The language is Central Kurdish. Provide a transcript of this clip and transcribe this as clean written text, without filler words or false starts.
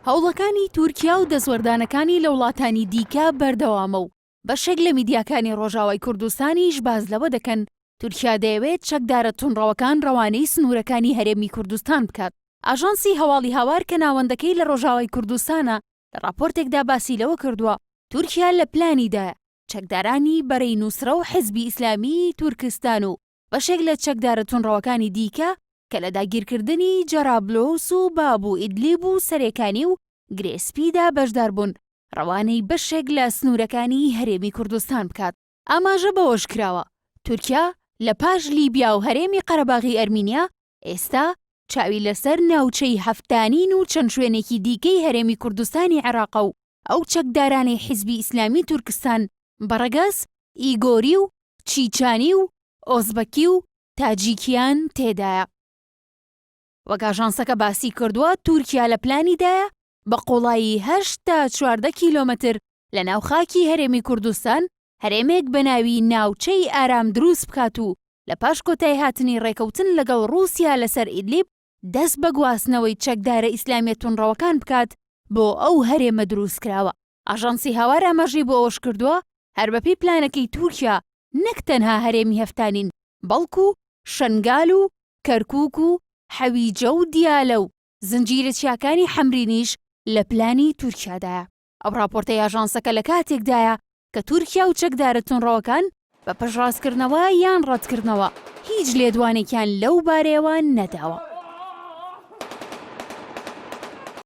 هەوڵەکانی تورکیا و دەستوەردانەکانی لە وڵاتانی دیکە بەردەوامە و بەشێک لە میدیاکانی ڕۆژاوای کوردستانیش باس لەوە دەکەن تورکیا دەیەوێت چەکدارە توندڕەوەکان ڕەوانەی سنوورەکانی هەرێمی کوردستان بکات. ئاژانسی هەواڵی هاوار کە ناوەندەکەی لە ڕۆژاوای کوردستانە لە ڕاپۆرتێکدا باسی لەوە کردووە، تورکیا لە پلانیدایە چەکدارانی بەرەی نوسرە و حزبی ئیسلامیی تورکستان و بەشێک لە چەکدارە توندڕەوەکانی دیکە کە لە داگیرکردنی جەرابلۆس و باب و ئیدلیب و سەرێکانی و گرێ سپیدا بەشداربوون، ڕەوانەی بەشێک لە سنوورەکانی هەرێمی کوردستان بکات. ئاماژە بەوەشکراوە، تورکیا لە پاش لیبیا و هەرێمی قەرەباغی ئەرمینیا، ئێستا چاوی لەسەر ناوچەی هەفتانین و چەند شوێنێکی دیکەی هەرێمی کوردستانی عێراقە و ئەو چەکدارانەی حیزبی ئیسلامی تورکستان بە ڕەگەز ئیگۆری و چیچانی و ئۆزبەکی و تاجیکیان تێدایە. وەک ئاژانسەکە باسی کردووە، تورکیا لە پلانیدایە بە قوڵایی هەشت تا 14 کیلۆمەتر لە ناو خاکی هەرێمی کوردستان هەرێمێک بە ناوی ناوچەی ئارام دروست بکات و لە پاش کۆتایهاتنی ڕێکەوتن لەگەڵ ڕووسیا لەسەر ئیدلیب دەست بە گواستنەوەی چەکدارە ئیسلامیە توندڕەوەکان بکات بۆ ئەو هەرێمە دروستکراوە. ئاژانسی هاوار ئاماژەی بۆ ئەوەشکردووە، هەر بەپێی پلانەکەی تورکیا نەک تەنها هەرێمی هەفتانین بەڵکو شەنگال و کەرکوک و حەویجە و دیالە و زنجیرە چیاکانی حەمرینیش لە پلانی تورکیادایە. ئەو ڕاپۆرتەی ئاژانسەکە لە کاتێکدایە کە تورکیا و چەکدارە توندڕەوەکان بە پشتڕاستکردنەوە یان ڕەتکردنەوە هیچ لێدوانێکیان لەو بارەیەوە نەداوە.